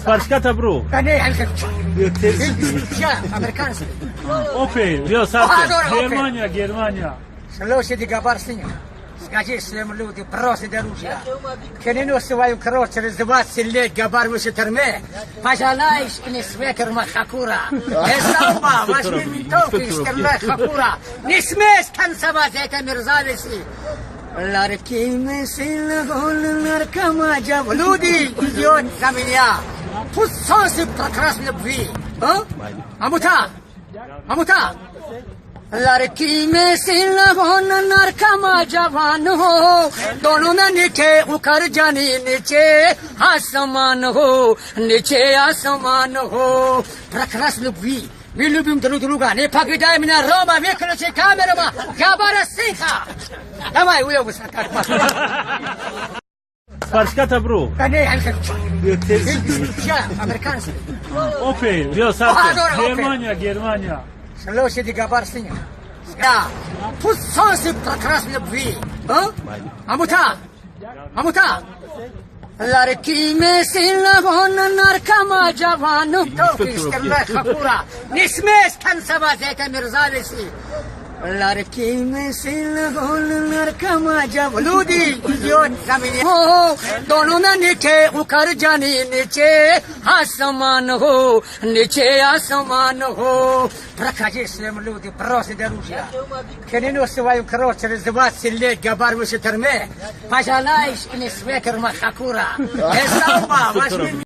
Спаршката бро. Да не, я не хочу. Я, американский. Опель. Биё, сар. Германия, Германия. Слушайте, габар синя. Скажи своим людям, бросить оружие. Клянусь свою кровь, через 20 лет габар выше терме. Пожалаешь, не свекер махакура. Эсаума, возьми винтовку и стреляй хакура. Не смей танцевать, это мерзавец. Ларки люди идет за меня. Пусть солнце прекрасной любви. А? Амута! Амута! लड़की में सिलवन नरकमा जवान हो, दोनों में नीचे उखर जानी, नीचे आसमान हो, नीचे आसमान हो। Прекрасной любви. Мы любим друг друга. Не покидай меня, Рома, выключи камеру, Габара Сиха. Давай, уебывайся, как. Спаршката бро. Да не, я не хочу. Я, американский. Опель. Биё, сар. Германия, Германия. Слушайте, габар синя. Да. Пусть солнце прекрасной любви. А? Амута! Амута! लड़की में सिलवन नरकमा जवान хакура. Не смей танцевать, это мерзавец. Ларки में सिलवन नरकमा जब люди идет за меня हो, दोनों में नीचे उखर जानी, नीचे आसमान हो, नीचे आसमान हो। Проходи своим люди, бросить оружие. Клянусь свою кровь, через 20 лет габар выше терме. Пожалаешь, не свекер махакура. Эсаума, возьми.